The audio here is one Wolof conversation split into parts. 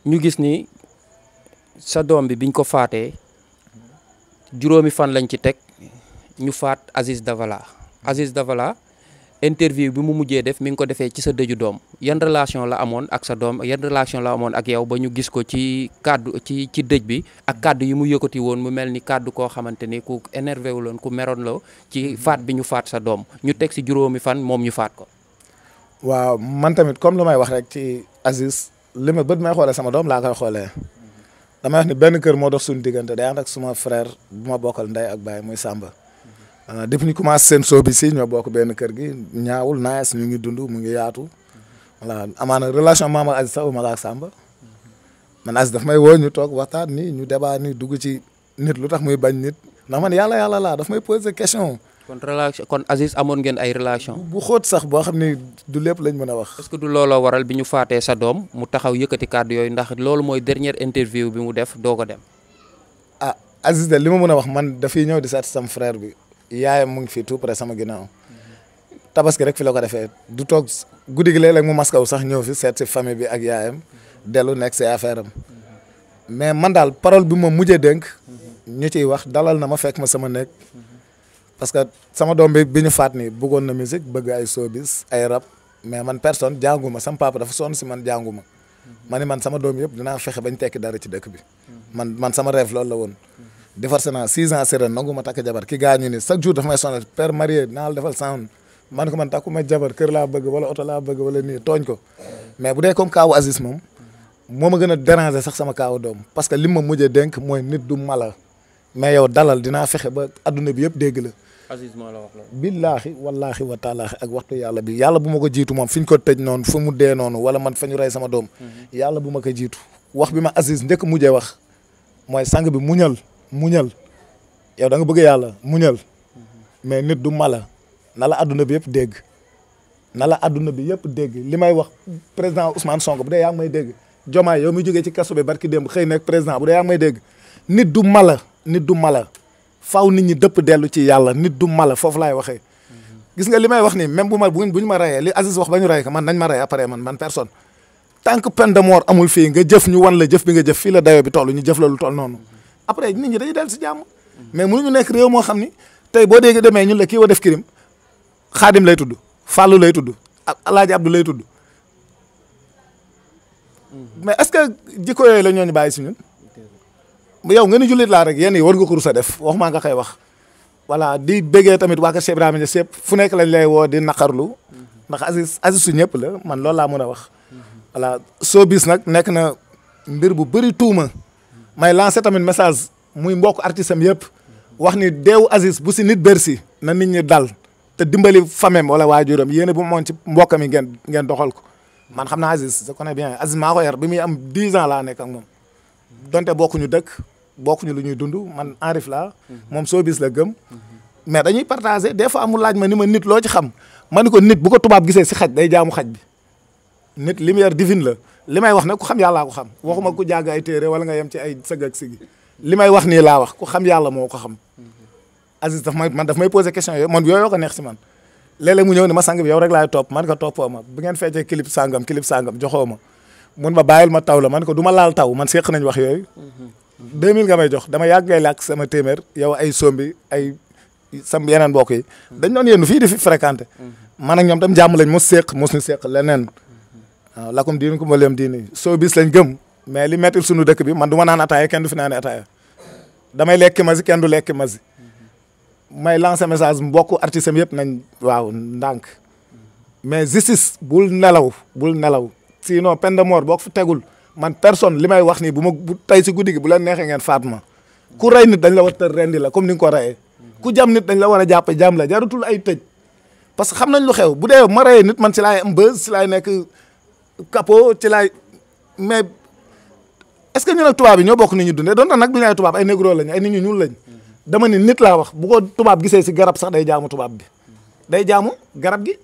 ñu gis ni sa doom bi biñ ko faatee juróomi fan lañ ci teg ñu faat Aziz Dabala Aziz Dabala interview bi mu mujjee def mi ngi ko defee ci sa dëju doom yan relation la amoon ak sa doom yan relation la amoon ak yow ba ñu gis ko ci kàddu ci dëj bi ak kàddu yi mu yëkkati woon mu mel ni kàddu koo xamante ni ku énervé wu loon ku meroon la ci faat bi ñu faat sa doom ñu teg si juróomi fan moom ñu faat ko. waaw man tamit comme lu may wax rek ci Aziz li ma bët may xoolee sama doom laa koy xoolee damay wax ni benn kër moo dox suñu diggante day ànd ak suma frère bu ma bokkal ndey ak baay muy Samba. depuis ñu commencé seen soo bi si ñoo bokk benn kër gi ñaawul nice ñu ngi dund mu ngi yaatu voilà amaana relation maam ak Aziz sax ma ak Samba man Aziz daf may woo ñu toog waxtaan ni ñu débat ni dugg ci nit lu tax muy bañ nit ndax man yàlla laa daf may poser question. kon Aziz amoon ngeen ay relation bu xóot sax boo xam ni du lépp lañ mën a wax. est-ce que du looloo waral bi ñu faatee sa doom mu taxaw yëkkati kàddu yooyu ndax loolu mooy dernière interview bi mu def doo ko dem. ah Aziz de li ma mën a wax man dafay ñëw di seet sama frère bi. yaayam mu ngi fii tout près sama ginnaaw tabaski rek fi la ko defee du toog guddi gi léeg-léeg mu maskaw sax ñëw fi seet si famille bi ak yaayam dellu nekk si affaire am mais man daal parole bi ma mujjee dénk ñu ciy wax dalal na ma fekk ma sama nekk parce que sama doom bi ñu faat ni bëggoon na musique bëgg ay showbiz ay rap mais man personne jànguma sama papa dafa sonn si man jànguma ma ni man sama doom yëpp dinaa fexe bañ tekki dara ci dëkk bi man sama rêve loolu la woon. divorcé naa 6 ans seren nangu ma takk jabar ki gaañu ni chaque jour dafa may sonal père marié naa la defal sound man ko man takku ma jabar kër laa bëgg wala oto laa bëgg wala nii tooñ ko mais bu dee comme kaawu Aziz moom moo ma gën a déranger sax sama kaawu doom parce que li ma mujjee dénk mooy nit du mala mais yow dalal dinaa fexe ba adduna bi yëpp dégg la. Aziz moo la wax loolu. billaahi wallaahi wa taalaahi ak waxtu yàlla bi yàlla bu ma ko jiitu moom fi ñu ko tëj noonu fu mu dee noonu wala man fa ñu rey sama doom. yàlla bu ma ko jiitu wax bi ma Aziz njëkk mujjee wax mooy sang bi muñal yow da nga bëgg yàlla muñal mais nit du mala na la adduna bi yëpp dégg na la adduna bi yëpp dégg li may wax président Ousmane Sonko bu dee yaa ngi may dégg Diomaye yow mi jógee ci kaso bi barki démb xëy nekk président bu dee yaa ngi may dégg nit du mala faaw nit ñi dëpp dellu ci yàlla nit du mala foofu laay waxee. gis nga li may wax nii même bu ñu ma rayee li Aziz wax ba ñu rey ko man nañ ma rey après man personne tant que peine de mort amul fii nga jëf ñu wan la jëf bi nga jëf fii la dayoo bi toll ñu jëf la lu toll noonu après nit ñi dañuy dellu si jàmm. mais mënuñu nekk réew moo xam ni tey boo déggee demee ñun la kii wa def kirim Xaadim lay tudd Fallou lay tudd ak Alaaji Abdou lay tudd mais est-ce que jikko yooyu la ñooñu bàyyi si ñun yow nga ni jullit laa rek yéen yi war nga ko rus a def waxuma nga koy wax voilà di bëggee tamit waa kër Cheikh Ibrahima Niass yëpp fu nekk lañ lay woo di naqarlu ndax Aziz su ñëpp la man loolu laa mën a wax voilà showbiz nag nekk na mbir bu bëri tuuma may lancer tamit message muy mbokk artiste am yëpp wax ni deewu Aziz bu si nit bersi na nit ñi dal te dimbali famem wala waajuram yéen bu moon ci mbokkam yi ngeen doxal ko man xam naa Aziz je connais bien Aziz maa ko yar bi muy am 10 ans laa nekk ak moom donte bokkuñu dëkk bokkuñu lu ñuy dund man enrif laa moom showbiz la gëm mais dañuy partager des fois mu laaj ma ni ma nit loo ci xam ma ni ko nit bu ko tubaab gisee si xaj day jaamu xaj bi nit lumière divine la li may wax nag ku xam yàllaa ko xam waxuma ku jàng ay téere wala nga yem ci ay sëg ak sigi li may wax nii laa wax ku xam yàlla moo ko xam Aziz daf may poser question yooyu man yooyu ko neex si man léeg-léeg mu ñëw ne ma sang bi yow rek laay topp man ko toppoo ma bu ngeen feccee clip sangam joxoo ma mun ma bàyyil ma taw la man ko du ma laal taw man seq nañ wax yooyu 2000 nga may jox dama yàgg ngay làkk sama téeméer yow ay sombi ay sam yeneen mbokk yi dañ doon yendu fii di fi fréquenté man ak ñoom tam jàmm lañ mos ñu seq leneen waaw lakum diinu ko ma leem diini showbiz lañ gëm mais li mettil suñu dëkk bi man du ma naan ataaya kenn du fi naan ataaya damay lekki masi kenn du lekki masi may lancer message mbokku artiste am yëpp nañ waaw ndànk mais justice bul nelaw sinon peine de mort boo ko fi tegul man personne li may wax nii bu tey si guddi gi bu leen neexee ngeen faat ma ku rey nit dañ la war a rendi la comme ni nga ko reyee ku jam nit dañ la war a jàpp jam la jarutul ay tëj parce que xam nañ lu xew bu dee ma reyee nit man ci laay am buzz ci laay nekk capot ci laay mais est-ce que ñu nag tubaab yi ñoo bokk ni ñu dundee doon nag du ñu ay tubaab ay négro lañ ay nit ñu ñuul lañ dama ni nit laa wax bu ko tubaab gisee si garab sax day jaamu tubaab bi day jaamu garab gi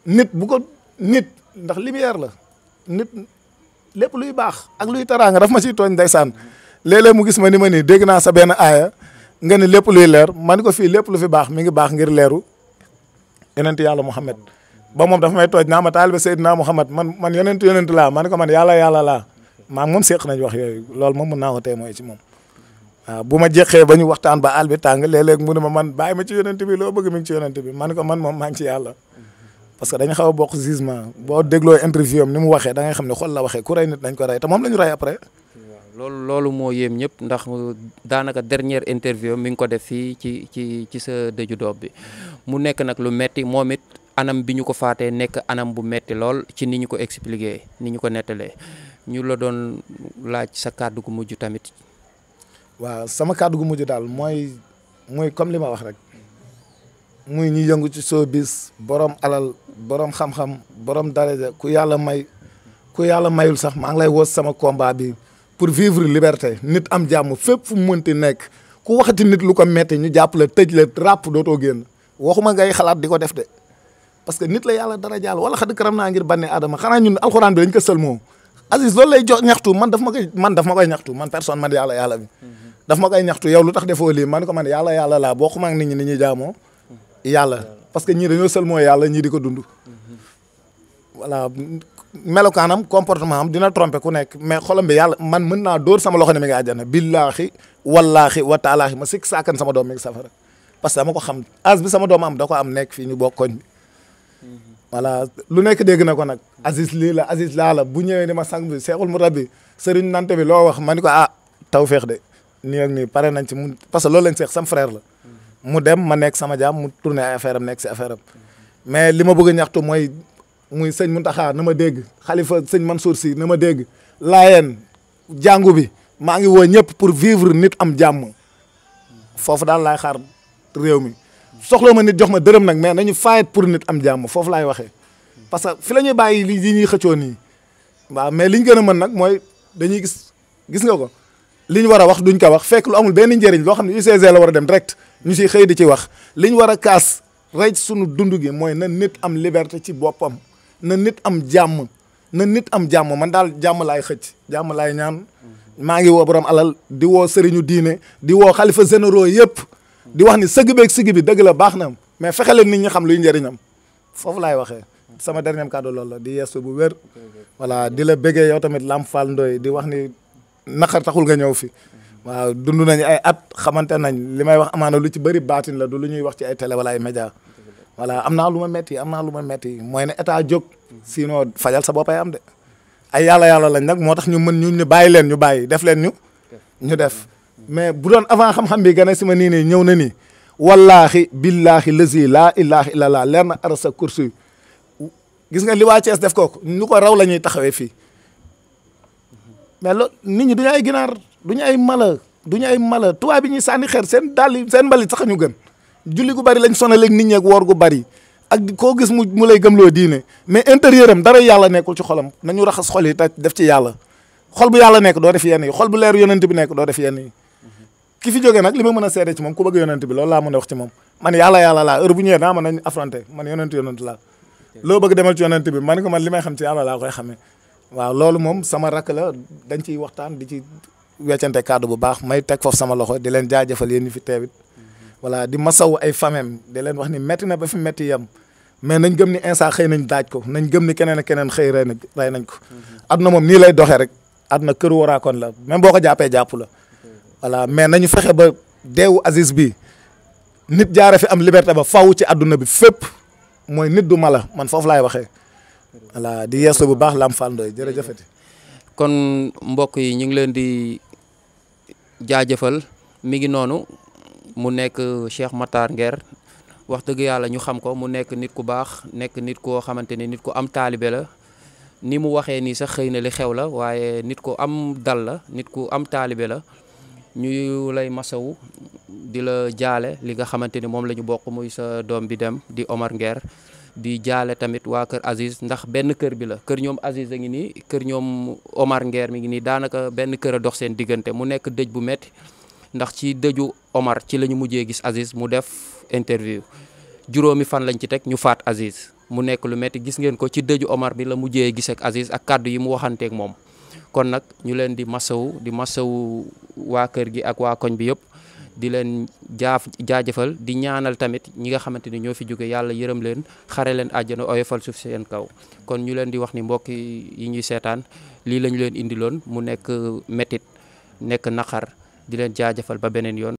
nit bu ko nit ndax lumière la nit lépp luy baax ak luy taraanga daf ma siy tooñ ndeysaan léeg-léeg mu gis ma ni ma nii dégg naa sa benn aaya nga ni lépp luy leer ma ni ko fii lépp lu fi baax mi ngi baax ngir leeru yonent yàlla Muhammad ba moom dafa may tooj naa ma taalibe Seydina Muhammad man yonent laa ma ni ko man yàlla laa maam moom seq nañ wax yooyu loolu moom mën naa ko témoin ci moom waaw bu ma jeexee ba ñu waxtaan ba àll bi tàng léeg-léeg mu ne ma man bàyyi ma ci yonent bi loo bëgg mi ngi ci yonent bi man ko man moom maa ngi ci yàlla parce que dañu xaw a bokk jugement boo dégloo interview am ni mu waxee da ngay xam ne xol la waxee ku rey nit dañ ko rey te moom la ñu rey après. loolu moo yéem ñëpp ndax daanaka dernière interview mi ngi ko def fii ci sa dëju doom bi mu nekk nag lu metti moom it anam bi ñu ko faatee nekk anam bu metti lool ci ni ñu ko expliqué ni ñu ko nettalee ñu la doon laaj sa kàddu gu mujj tamit. waaw sama kàddu gu mujj daal mooy comme li ma wax rek muy ñi yëngu ci showbiz borom alal borom xam-xam borom daraja ku yàlla mayul sax maa ngi lay woo sama combat bi. pour vivre liberté nit am jàmm fépp fu mu mënti nekk ku waxati nit lu ko metti ñu jàpp la tëj la ràpp dootoo génn waxuma ngay xalaat di ko def de parce que nit la yàlla dara jàll wala xad karam naa ngir banne Adama xanaa ñun alxuraan bi dañ ko sëlmoo Aziz loolu lay jox ñaxtu man daf ma koy ñaxtu man personne man yàlla bi daf ma koy ñaxtu yow lu tax defoo lii man ko man yàlla laa boo xumaa nit ñi ni ñuy jaamoo yàlla parce que ñii dañoo sëlmoo yàlla ñii di ko dund voilà melokaanam comportement am dina trompé ku nekk mais xolam bi yàlla man mën naa dóor sama loxo ne mi ngi àjjana billaahi wallaahi wa taalaahi ma sikk saakan sama doom mi ngi safara parce que dama ko xam as bi sama doom am da ko am nekk fii ñu bokk koñ bi voilà lu nekk dégg na ko nag Aziz lii la Aziz laa la bu ñëwee ni ma sang bi seexul mu rabbi sëriñ nante bi loo wax ma ni ko taw feex de nii ak nii pare nañ ci mu parce que loolu lañ seex sam frère la mu dem ma nekk sama jaam mu tourné ay affaire am nekk si affaire am mais li ma bëgg a ñaxtu mooy muy sëñ Mountakha na ma dégg xalifa sëñ Mansour Sy na ma dégg laayeen jàngu bi maa ngi woo ñëpp pour vivre nit am jàmm foofu daal laay xaar réew mi soxla ma nit jox ma dërëm nag mais nañu fight pour nit am jàmm foofu laay waxee parce que fi la ñuy bàyyi li ñuy xëccoo nii waaw mais li ñu gën a mën nag mooy dañuy gis nga ko li ñu war a wax duñ ko wax fekk lu amul benn njëriñ loo xam ne UCG la war a dem direct ñu siy xëy di ci wax li ñu war a kaas rey sunu dund gi mooy na nit am liberté ci boppam na nit am jàmm man daal jàmm laay xëcc jàmm laay ñaan maa ngi woo borom alal di woo sëriñu diine di woo xalifa généraux yëpp di wax ni sëgg beeg sigg bi dëgg la baax na mais fexe leen nit ñi xam luy njëriñam foofu laay waxee sama dernier kàddu loolu la di yeesu bu wér voilà di la bëggee yow tamit Lamp Fall Ndoye di wax ni naqar taxul nga ñëw fi waaw dund nañu ay at xamante nañ li may wax amaana lu ci bëri baatin la du lu ñuy wax ci ay télé wala ay média voilà am naa lu ma metti mooy ne état jóg sinon fajal sa boppay am de ay yàlla lañ nag moo tax ñu mën ñu bàyyi leen ñu bàyyi def leen ñu def mais bu doon avant xam-xam bi gën a si ma nii ñëw na nii wallaahi billaahi lazi laa ilaaha illallah leer na arasa kursi gis nga li waa Thiès def kooku ñu ko raw la ñuy taxawee fii mais loolu nit ñi duñu ay ginaar duñu ay mala tubaab bi ñuy sànni xeer seen dàll seen mbalit sax ñu gën julli gu bari lañ sonal léegi nit ñi ak woor gu bari ak koo gis mu lay gëmloo diine mais intérieur am dara yàlla nekkul ci xolam nañu raxas xol yi te def ci yàlla xol bu yàlla nekk doo def yenn yi xol bu leer yonent bi nekk doo def yenn yi ki fi jógee nag li ma mën a seede ci moom ku bëgg yonent bi loolu laa mën a wax ci moom man yàlla laa heure bu ñëwee daa mën nañ affronté man yonent laa loo bëgg demal ci yonent bi man ko man li may xam ci yàlla laa koy xamee waaw loolu moom sama rakk la dañ ciy waxtaan di ci weccante kàddu bu baax may teg foofu sama loxo di leen jaajëfal yéen ñi fi teewit voilà di masaw ay famem di leen wax ni metti na ba fi metti yem mais nañ gëm ni instant xëy nañ daaj ko nañ gëm ni keneen ak keneen xëy rey nañ ko adduna moom nii lay doxee rek adduna kër waraakoon la même boo ko jàppee jàpp la voilà mais nañu fexe ba deewu Aziz bi nit jaare fi am liberté ba faw ci adduna bi fépp mooy nit du mala man foofu laay waxee voilà di yeesu bu baax Lamp Fall Ndoye jërëjëfati kon mbokk yi ñu ngi leen di jaajëfal mi ngi noonu mu nekk Cheikh Matar Nguer wax dëgg yàlla ñu xam ko mu nekk nit ku baax nekk nit koo xamante ni nit ku am taalibe la ni mu waxee nii sax xëy na li xew la waaye nit ku am dal la nit ku am taalibe la ñu lay masawu di la jaale li nga xamante ni moom la ñu bokk muy sa doom bi dem di Omar Nguer di jaale tamit waa kër Aziz ndax benn kër bi la kër ñoom Aziz a ngi nii kër ñoom Omar Nguer mi ngi nii daanaka benn kër a dox seen diggante mu nekk dëj bu metti ndax ci dëju Omar ci la ñu mujjee gis Aziz mu def interview juróomi fan lañ ci teg ñu faat Aziz mu nekk lu metti gis ngeen ko ci dëju Omar bi la mujjee gis ak Aziz ak kàddu yi mu waxanteeg moom kon nag ñu leen di masawu waa kër gi ak waa koñ bi yëpp di leen jaajëfal di ñaanal tamit ñi nga xamante ni ñoo fi jóge yàlla yërëm leen xare leen àjjana oyofal suuf seen kaw kon ñu leen di wax ni mbokk yi ñuy seetaan lii lañu leen indiloon mu nekk métit nekk naqar di leen jaajëfal ba beneen yoon